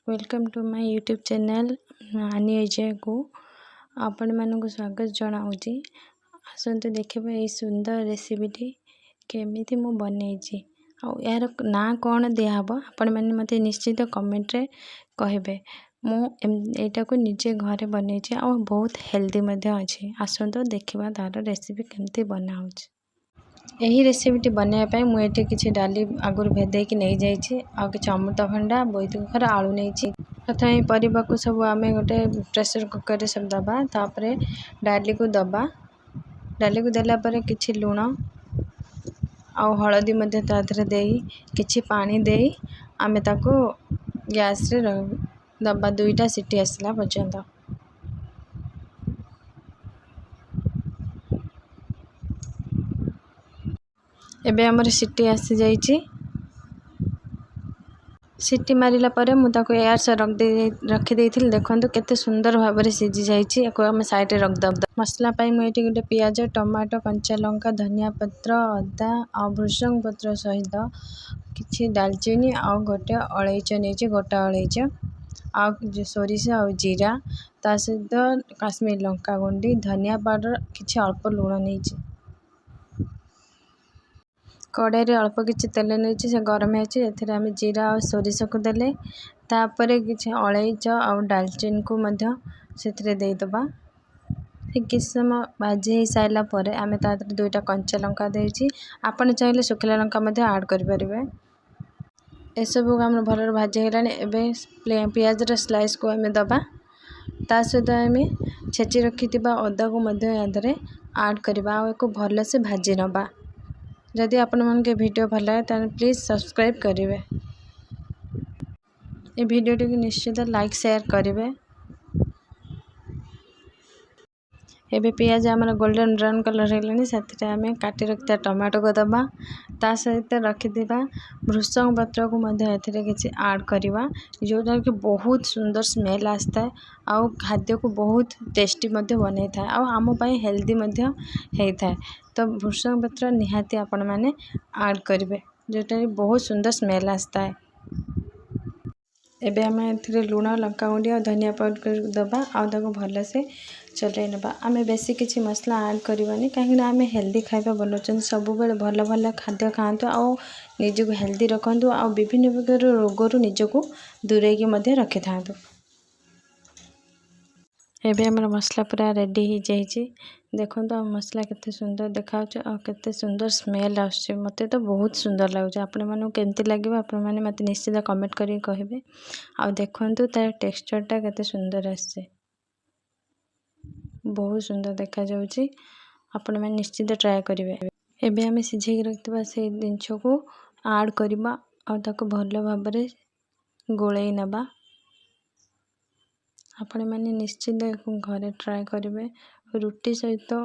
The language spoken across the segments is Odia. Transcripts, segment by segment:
Welcome to my YouTube channel ଆନି ଏଜୟକୁ ଆପଣମାନଙ୍କୁ ସ୍ୱାଗତ ଜଣାଉଛି। ଆସନ୍ତୁ ଦେଖିବା ଏଇ ସୁନ୍ଦର ରେସିପିଟି କେମିତି ମୁଁ ବନେଇଛି ଆଉ ଏହାର ନାଁ କ'ଣ ଦିଆହେବ। ଆପଣମାନେ ମୋତେ ନିଶ୍ଚିତ କମେଣ୍ଟରେ କହିବେ। ମୁଁ ଏଇଟାକୁ ନିଜେ ଘରେ ବନେଇଛି ଆଉ ବହୁତ ହେଲ୍ଦି ମଧ୍ୟ ଅଛି। ଆସନ୍ତୁ ଦେଖିବା ତା'ର ରେସିପି କେମିତି ବନା ହେଉଛି। ଏହି ରେସିପିଟି ବନାଇବା ପାଇଁ ମୁଁ ଏଠି କିଛି ଡାଲି ଆଗରୁ ଭେଦେଇକି ନେଇଯାଇଛି ଆଉ କିଛି ଅମୃତଭଣ୍ଡା, ବୋଇତି କଖାରୁ, ଆଳୁ ନେଇଛି। ପ୍ରଥମେ ପରିବାକୁ ସବୁ ଆମେ ଗୋଟେ ପ୍ରେସର୍ କୁକର୍ରେ ସବୁ ଦେବା। ତାପରେ ଡାଲିକୁ ଦେବା। ଡାଲିକୁ ଦେଲା ପରେ କିଛି ଲୁଣ ଆଉ ହଳଦୀ ମଧ୍ୟ ତା ଦେହରେ ଦେଇ, କିଛି ପାଣି ଦେଇ ଆମେ ତାକୁ ଗ୍ୟାସ୍ରେ ଦେବା 2ଟା ସିଟି ଆସିଲା ପର୍ଯ୍ୟନ୍ତ। ଏବେ ଆମର ସିଟି ଆସିଯାଇଛି। ସିଟି ମାରିଲା ପରେ ମୁଁ ତାକୁ ଏୟାର ସହ ରଖିଦେଇଥିଲି। ଦେଖନ୍ତୁ, କେତେ ସୁନ୍ଦର ଭାବରେ ସିଝି ଯାଇଛି। ୟାକୁ ଆମେ ସାଇଡ଼ରେ ରଖିଦେବା। ମସଲା ପାଇଁ ମୁଁ ଏଇଠି ଗୋଟେ ପିଆଜ, ଟମାଟୋ, କଞ୍ଚା ଲଙ୍କା, ଧନିଆ ପତ୍ର, ଅଦା ଆଉ ଭୃସଙ୍ଗ ପତ୍ର ସହିତ କିଛି ଡାଲଚିନି ଆଉ ଗୋଟେ ଅଳେଇଚ ନେଇଛି, ଗୋଟା ଅଳେଇଚ, ଆଉ ସୋରିଷ ଆଉ ଜିରା, ତା ସହିତ କାଶ୍ମୀର ଲଙ୍କା ଗୁଣ୍ଡି, ଧନିଆ ପାଉଡ଼ର, କିଛି ଅଳ୍ପ ଲୁଣ ନେଇଛି। କଡ଼େଇରେ ଅଳ୍ପ କିଛି ତେଲ ନେଇଛି। ସେ ଗରମ ହେଇଛି। ଏଥିରେ ଆମେ ଜିରା ଆଉ ସୋରିଷକୁ ଦେଲେ। ତାପରେ କିଛି ଅଳେଇଚ ଆଉ ଡାଲଚିନିକୁ ମଧ୍ୟ ସେଥିରେ ଦେଇଦେବା। ସେ କିଛି ସମୟ ଭାଜି ହେଇସାରିଲା ପରେ ଆମେ ତା ଦେହରେ 2ଟା କଞ୍ଚା ଲଙ୍କା ଦେଇଛି। ଆପଣ ଚାହିଁଲେ ଶୁଖିଲା ଲଙ୍କା ମଧ୍ୟ ଆଡ଼୍ କରିପାରିବେ। ଏସବୁ ଆମର ଭଲରେ ଭାଜି ହେଇଗଲାଣି। ଏବେ ପିଆଜର ସ୍ଲାଇସ୍କୁ ଆମେ ଦେବା। ତା ସହିତ ଆମେ ଛେଚି ରଖିଥିବା ଅଦାକୁ ମଧ୍ୟ ୟା ଦେହରେ ଆଡ଼୍ କରିବା ଆଉ ୟାକୁ ଭଲସେ ଭାଜି ନେବା। ଯଦି ଆପଣମାନଙ୍କୁ ଏ ଭିଡ଼ିଓ ଭଲ ଲାଗେ, ତାହେଲେ ପ୍ଲିଜ୍ ସବସ୍କ୍ରାଇବ୍ କରିବେ। ଏ ଭିଡ଼ିଓଟିକୁ ନିଶ୍ଚିତ ଲାଇକ୍, ସେୟାର କରିବେ। ଏବେ ପିଆଜ ଆମର ଗୋଲ୍ଡେନ୍ ବ୍ରାଉନ୍ କଲର୍ ହେଇଗଲାଣି। ସେଥିରେ ଆମେ କାଟି ରଖିଥିବା ଟମାଟୋକୁ ଦେବା। ତା ସହିତ ରଖିଥିବା ଭୃସଙ୍ଗ ପତ୍ରକୁ ମଧ୍ୟ ଏଥିରେ କିଛି ଆଡ଼୍ କରିବା, ଯେଉଁଟାକି ବହୁତ ସୁନ୍ଦର ସ୍ମେଲ୍ ଆସିଥାଏ ଆଉ ଖାଦ୍ୟକୁ ବହୁତ ଟେଷ୍ଟି ମଧ୍ୟ ବନେଇଥାଏ ଆଉ ଆମ ପାଇଁ ହେଲ୍ଦି ମଧ୍ୟ ହେଇଥାଏ। ତ ଭୃସଙ୍ଗ ପତ୍ର ନିହାତି ଆପଣମାନେ ଆଡ଼୍ କରିବେ, ଯେଉଁଟାକି ବହୁତ ସୁନ୍ଦର ସ୍ମେଲ୍ ଆସିଥାଏ। ଏବେ ଆମେ ଏଥିରେ ଲୁଣ, ଲଙ୍କାଗୁଣ୍ଡି ଆଉ ଧନିଆ ପାଉଡ଼ର ଦେବା ଆଉ ତାକୁ ଭଲସେ ଚଲେଇ ନେବା। ଆମେ ବେଶୀ କିଛି ମସଲା ଆଡ଼୍ କରିବାନି, କାହିଁକିନା ଆମେ ହେଲ୍ଦି ଖାଇବା ବନାଉଛନ୍ତି। ସବୁବେଳେ ଭଲ ଭଲ ଖାଦ୍ୟ ଖାଆନ୍ତୁ ଆଉ ନିଜକୁ ହେଲ୍ଦି ରଖନ୍ତୁ ଆଉ ବିଭିନ୍ନ ପ୍ରକାର ରୋଗରୁ ନିଜକୁ ଦୂରେଇକି ମଧ୍ୟ ରଖିଥାନ୍ତୁ। ଏବେ ଆମର ମସଲା ପୁରା ରେଡ଼ି ହେଇଯାଇଛି। ଦେଖନ୍ତୁ, ଆମ ମସଲା କେତେ ସୁନ୍ଦର ଦେଖାଯାଉଛି ଆଉ କେତେ ସୁନ୍ଦର ସ୍ମେଲ୍ ଆସୁଛି। ମୋତେ ତ ବହୁତ ସୁନ୍ଦର ଲାଗୁଛି। ଆପଣମାନଙ୍କୁ କେମିତି ଲାଗିବ, ଆପଣମାନେ ମୋତେ ନିଶ୍ଚିତ କମେଣ୍ଟ କରିକି କହିବେ। ଆଉ ଦେଖନ୍ତୁ, ତା'ର ଟେକ୍ସଚର୍ଟା କେତେ ସୁନ୍ଦର ଆସିଛି। ବହୁତ ସୁନ୍ଦର ଦେଖାଯାଉଛି। ଆପଣମାନେ ନିଶ୍ଚିତ ଟ୍ରାଏ କରିବେ। ଏବେ ଆମେ ସିଝେଇକି ରଖିଥିବା ସେଇ ଜିନିଷକୁ ଆଡ଼୍ କରିବା ଆଉ ତାକୁ ଭଲ ଭାବରେ ଗୋଳେଇ ନେବା। ଆପଣମାନେ ନିଶ୍ଚିତ ଏହାକୁ ଘରେ ଟ୍ରାଏ କରିବେ। ରୁଟି ସହିତ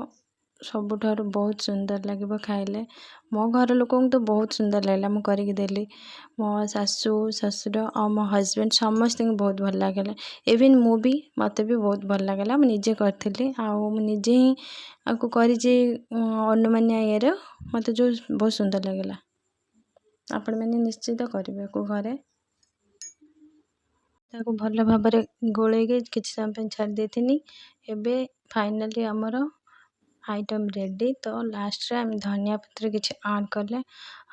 ସବୁଠାରୁ ବହୁତ ସୁନ୍ଦର ଲାଗିବ ଖାଇଲେ। ମୋ ଘର ଲୋକଙ୍କୁ ତ ବହୁତ ସୁନ୍ଦର ଲାଗିଲା। ମୁଁ କରିକି ଦେଲି, ମୋ ଶାଶୁ, ଶ୍ୱଶୁର ଆଉ ମୋ ହଜବେଣ୍ଡ ସମସ୍ତଙ୍କୁ ବହୁତ ଭଲ ଲାଗିଲା। ଇଭିନ୍ ମୁଁ ବି, ମୋତେ ବି ବହୁତ ଭଲ ଲାଗିଲା। ମୁଁ ନିଜେ କରିଥିଲି ଆଉ ମୁଁ ନିଜେ ହିଁ ଆକୁ କରିଛି ଅନୁମାନିଆ ଇଏରେ। ମୋତେ ଯେଉଁ ବହୁତ ସୁନ୍ଦର ଲାଗିଲା। ଆପଣମାନେ ନିଶ୍ଚିତ କରିବେ ଆକୁ ଘରେ। ତାକୁ ଭଲ ଭାବରେ ଗୋଳେଇକି କିଛି ସମୟ ପାଇଁ ଛାଡ଼ି ଦେଇଥିଲି। ଏବେ ଫାଇନାଲି ଆମର ଆଇଟମ୍ ରେଡ଼ି। ତ ଲାଷ୍ଟରେ ଆମେ ଧନିଆ ପତ୍ର କିଛି ଆଡ଼୍ କଲେ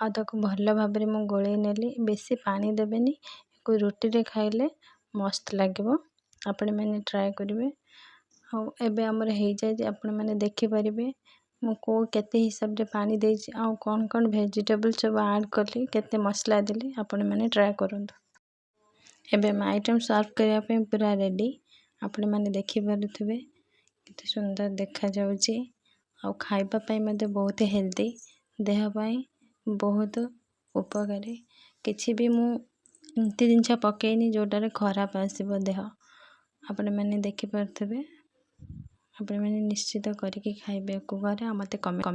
ଆଉ ତାକୁ ଭଲ ଭାବରେ ମୁଁ ଗୋଳେଇ ନେଲି। ବେଶୀ ପାଣି ଦେବେନି। ୟାକୁ ରୁଟିରେ ଖାଇଲେ ମସ୍ତ ଲାଗିବ। ଆପଣମାନେ ଟ୍ରାଏ କରିବେ। ଆଉ ଏବେ ଆମର ହେଇଯାଇଛି। ଆପଣମାନେ ଦେଖିପାରିବେ ମୁଁ କେଉଁ କେତେ ହିସାବରେ ପାଣି ଦେଇଛି ଆଉ କ'ଣ କ'ଣ ଭେଜିଟେବଲ୍ ସବୁ ଆଡ଼୍ କଲି, କେତେ ମସଲା ଦେଲି। ଆପଣମାନେ ଟ୍ରାଏ କରନ୍ତୁ। ଏବେ ଆମେ ଆଇଟମ୍ ସର୍ଭ କରିବା ପାଇଁ ପୁରା ରେଡ଼ି। ଆପଣମାନେ ଦେଖିପାରୁଥିବେ କେତେ ସୁନ୍ଦର ଦେଖାଯାଉଛି ଆଉ ଖାଇବା ପାଇଁ ମଧ୍ୟ ବହୁତ ହେଲ୍ଦି, ଦେହ ପାଇଁ ବହୁତ ଉପକାରୀ। କିଛି ବି ମୁଁ ଏମିତି ଜିନିଷ ପକେଇନି ଯେଉଁଟାରେ ଖରାପ ଆସିବ ଦେହ। ଆପଣମାନେ ଦେଖିପାରୁଥିବେ। ଆପଣମାନେ ନିଶ୍ଚିତ କରିକି ଖାଇବାକୁ ଘରେ ଆଉ ମୋତେ କମେଣ୍ଟ